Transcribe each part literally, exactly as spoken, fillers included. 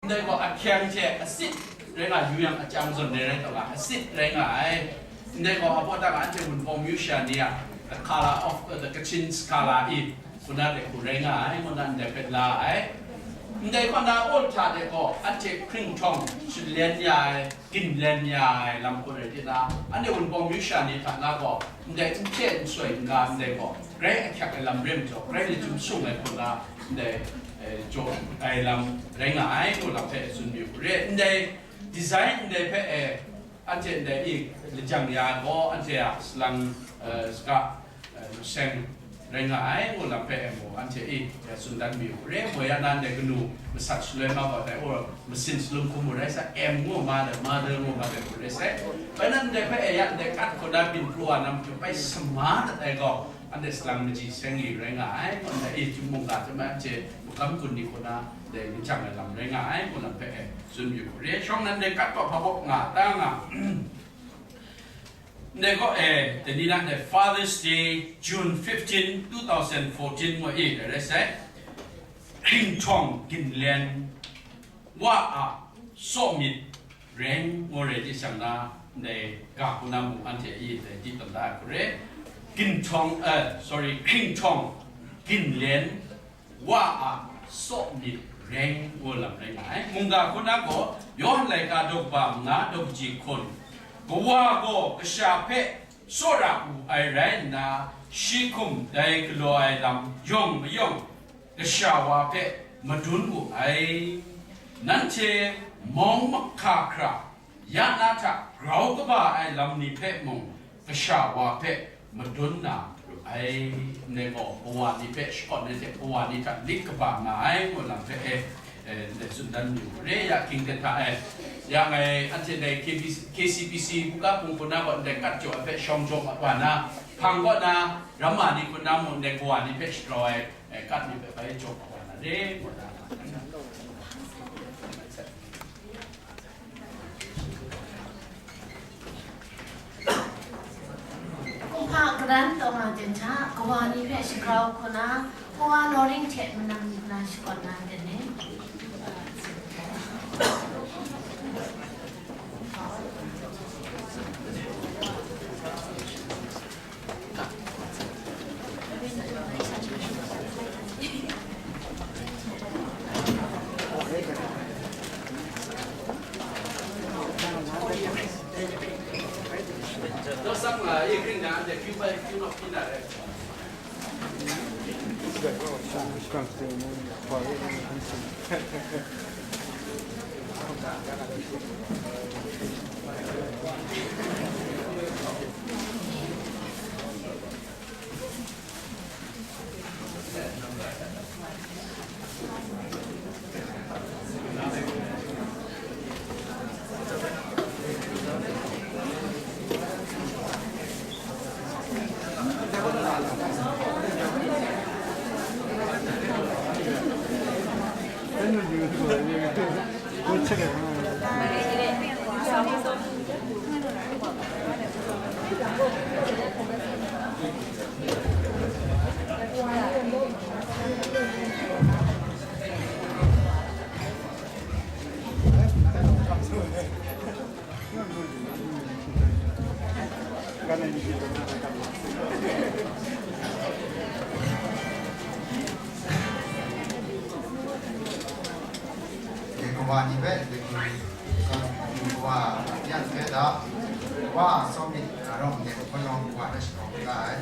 Ndai gaw ahkyang hte asit rai nga, yu yang, a chyang zawn ai rai taw nga, asit rai nga ai. Ndai gaw hpa baw ta nga, anhte Wunpawng myu sha ni a, the color of, uh, the Kachin scholar i, kuna de hku rai nga ai, ngu na ndai hpe la ai. Ndai kaw na, Aw hta de gaw, anhte hkringhtawng shalen ya ai, ginlen ya ai lam hku rai tina, anhte Wunpawng myu sha ni hta na gaw, ndai n hte n soi n ga ndai gaw, grai ahkyak ai lam rai majaw, grai lachyum sung ai hku na, ndai, eh, jaw ai lam rai nga ai, ngu lam hpe tsun mayu re. Ndai design ndai hpe, eh, anhte ndai i lajang ya gaw, anhte a salang, eh, saga, eh, seng rai nga ai, ngu lam hpe, eh, mu anhte i, eh, tsun dan mayu re. Moi ya nan ndai kanu masat shaloi ma gaw, dai or masin salum hkum mu rai sai, M ngu ma de, mother ngu ma de, mu rai sai. Bai nan ndai hpe, eh, ya ndai kat hku na byin pru wa nam hte bai sama dat ai gaw, anhte salang maji seng li rai nga ai, ngu ndai i, chyum mungga hte mai anhte makam kun ni hku na, dai lajang ai lam rai nga ai, ngu lam hpe, eh, tsun mayu re. Shawng nan dai kat kaw hpa baw nga ta nga. Ndai kaw e, dai ni na ndai Father's Day, June fifteen, two thousand fourteen ngu e, dai rai sai. Hkringhtawng ginlen wa a sawmyit reng ngu rai di shang na, ndai ga hku na mung anhte i dai di tam da ai hku re. Hkringhtawng, eh, sorry, hkringhtawng ginlen wa a sawmyit reng ngu lam rai nga ai. Mungga hku na gaw, Yawhan laika daw kaba manga daw kaji hkun, Kawa gaw kasha hpe tsawra wu ai rai nna, shi hkum dai galaw ai lam yawng mayawng kasha wa hpe madun wu ai. Nanhte mawng mahka hkra ya na hta grau kaba ai lam ni hpe mung, kasha wa hpe madun na ru ai. Ndai gaw, kawa ni hpe shakawn ai hte, kawa ni hta lit kaba nga ai, ngu lam hpe e, eh, ndai tsun dan mayu re, ya hkying ten hta e. Ya ngai, anhte dai K B C, K C B C buga hpung hku na gaw ndai kat jaw ai hpe shawng jaw mat wa na, hpang kaw na, ramma ni hku na mung ndai kawa ni hpe shagrau ai, eh, kat ni hpe bai jaw mat wa na re, ngu na. Kumhpa karan taw nga ten hta, kawa ni hpe shagrau hku na, kawa Lawring hte manang ni hku na shakawn na ten ni. Kawa ni hpe, kawa yan hpe da, wa sawmyit, a rawng de, hpunawng kawa hpe shagrau da ai.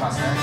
Pastor.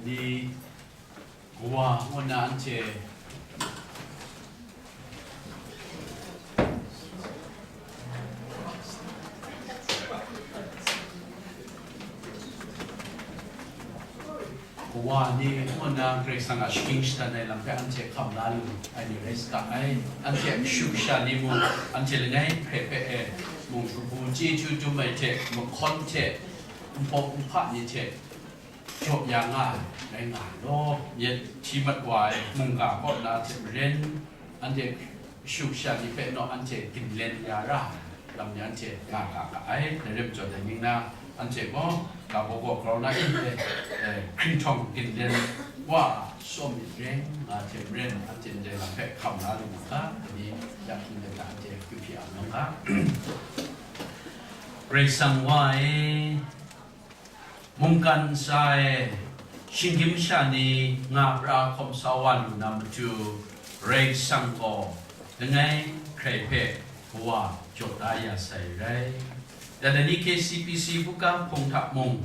Ni kawa ngu na anhte kawa ni ngu na Karai Kasang a shagying shadan ai lam hpe anhte hkam la lu ai ni rai sa ga ai. Anhte a kashu kasha ni mung, anhte langai hpe hpe e mung, kabu chyeju dum ai hte, mahkawn hte, npawk nhpa ni hte jaw ya nga ai, rai nga ai law, myit hti mat wa ai mungga kaw na hte maren, anhte kashu kasha ni hpe naw anhte ginlen ya ra ai lam ni anhte nga ga ga ai. Dai rai majaw, dai ning na, anhte gaw ga baw gaw grau na in hte, eh, hkringhtawng ginlen wa a, sawm myit reng nga hte maren, anhte ndai lam hpe hkam la lu mu ga, dai ni ya hkying dan hta anhte akyu hpyi a nau ga. Karai Kasang Wa e, mungkan ntsa e, shinggyim masha ni nga pra hkawm sa wa lu na matu, Karai Kasang gaw langai hkrai hpe kawa jaw da ya sai rai. Dan ai ni K C P C buga hpung hta mung,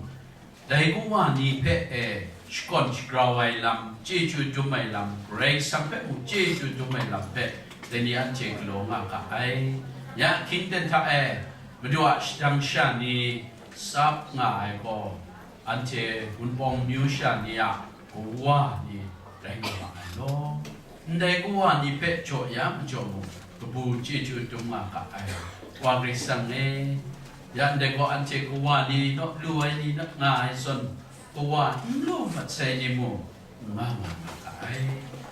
dai kawa ni hpe e shakawn shagrau ai lam, chyeju dum ai lam, Karai Kasang hpe mung chyeju dum ai lam hpe, dai ni anhte galaw nga ga ai. Ya hkying dan hta e, Madu a shadang sha ni tsap nga ai gaw, anhte Wunpawng amyu sha ni a kawa ni rai nga ma ai law. Ndai kawa ni hpe jaw ya majaw mung, kabu chyeju dum nga ga ai. Wa Karai Kasang e, ya ndai gaw anhte kawa ni naw lu ai ni naw nga ai zawn, kawa n lu mat sai ni mung, n nga nga nga ga ai.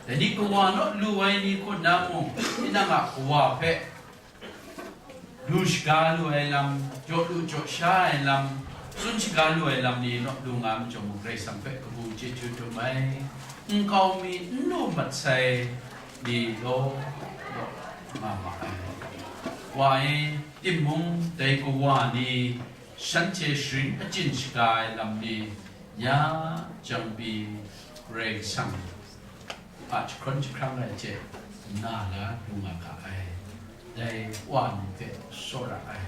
Dai ni kawa naw lu ai ni hku nna mung, tinang a kawa hpe lu shaga lu ai lam, jaw lu jaw sha ai lam, tsun shaga lu ai lam ni naw lu nga ai majaw mung, Karai Kasang hpe kabu chyeju dum ai, nkau mi n lu mat sai ni law law nga ma ai. Wa e, timung dai kawa ni shanhte sharin achyin shaga ai lam ni ya jang pyi, Karai Kasang a jahkrum jahkrang ai hte na la lu nga ga ai. Dai wa ni hpe tsawra ai,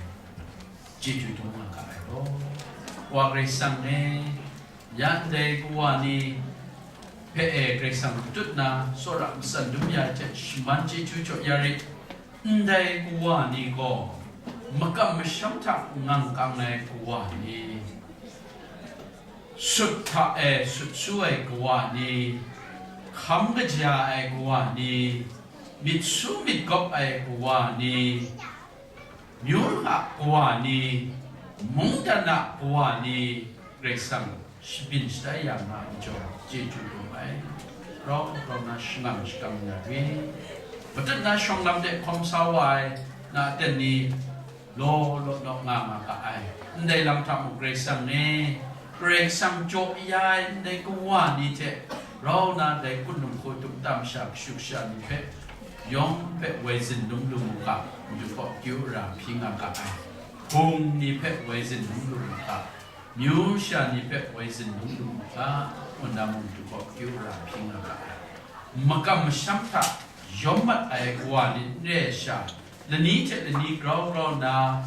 chyeju dum nga ga ai law. Wa Karai Kasang e, ya ndai kawa ni hpe e Karai Kasang matut na tsawra matsan dum ya ai hte shaman chyeju jaw ya rit. Ndai kawa ni gaw makam masham hta ngang kang ai kawa ni, sut hta e sut su ai kawa ni, hkam kaja ai kawa ni, myit su myit gawp ai kawa ni, myu a kawa ni, mungdan a kawa ni, Karai Kasang shabyin shatai ya nga ai majaw, chyeju dum ai, rau rau na shangang shakang ya ri, matut na shawng lam de hkawm sa wa ai na aten ni, law law naw nga nga ga ai. Ndai lam hta mung Karai Kasang e, Karai Kasang jaw ya ai ndai kawa ni hte rau na dai kunlung hku tum tam sha kashu kasha ni hpe yawng hpe woi zin dum lu mu ga, madu kaw kyu ra hpyi nga ga ai. Hpung ni hpe woi zin dum lu mu ga, myu sha ni hpe woi zin dum lu mu ga, ngu na mung madu kaw kyu ra hpyi nga ga ai. Makam masham hta yawm mat ai kawa ni n re ai sha, lani hte lani grau grau na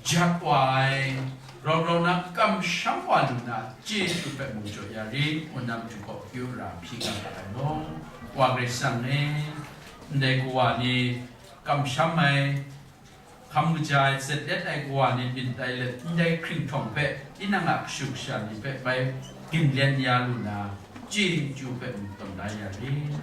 jat wa ai, grau grau na kamsham wa lu na, chyeju hpe mung jaw ya rit, ngu na madu kaw kyu ra hpyi nga ga ai law. Wa Karai Kasang e, ndai kawa ni kamsham ai, hkam kaja ai, zet let ai kawa ni byin tai let, ndai hkringhtawng hpe, tinang a kashu kasha ni hpe bai ginlen ya lu na, chyeju hpe mung tawn da ya rit.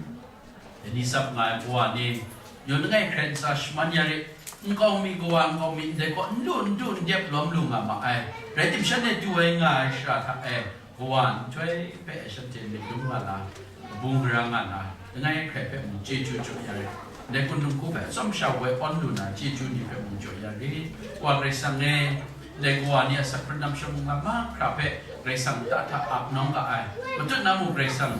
Dai ni tsap nga ai kawa ni, yawng langai hkrai ntsa shaman ya rit. Nkau mi kawa, nkau mi ndai kaw n lu n du n dep lawm lu nga ma ai. Rai timung, shanhte du ai nga ai shara hta e, kawa nhtoi hpe shanhte myit dum nga na, kabung gara nga na, langai hkrai hpe mung chyeju jaw ya rit. Ndai kunlung hku hpe atsawm sha woi awn lu na, chyeju ni hpe mung jaw ya rit. Wa Karai Kasang e, ndai kawa ni a asak hkrun namshawng lam mahkra hpe Karai Kasang ta hta ap nawng ga ai. Matut na mung Karai Kasang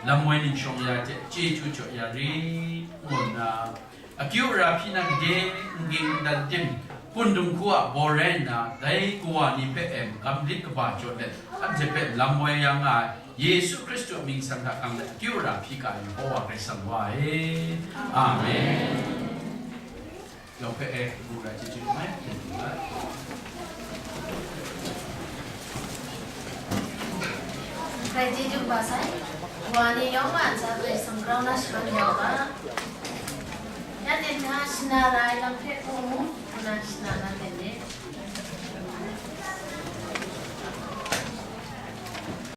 lam woi ning shawng ya hte chyeju jaw ya rit, ngu nna, akyu ara hpyi na gade n ging n dan tim, kunlung hku a baw rai nna, dai kawa ni hpe e magam lit kaba jaw let, anhte hpe lam woi ya nga ai, Yesu Hkristu a mying san hta kang let akyu ara hpyi ga ai Yehova Karai Kasang wa e. Amen. Yawng hpe e, kabu rai chyeju mai, chyeju mai. Hkrai chyeju kaba sai, wa ni yawng a ntsa hpe sumgrau na shaman yau ga. Ya ten hta shana ra ai lam hpe hku mu, ngu na shana na ten de.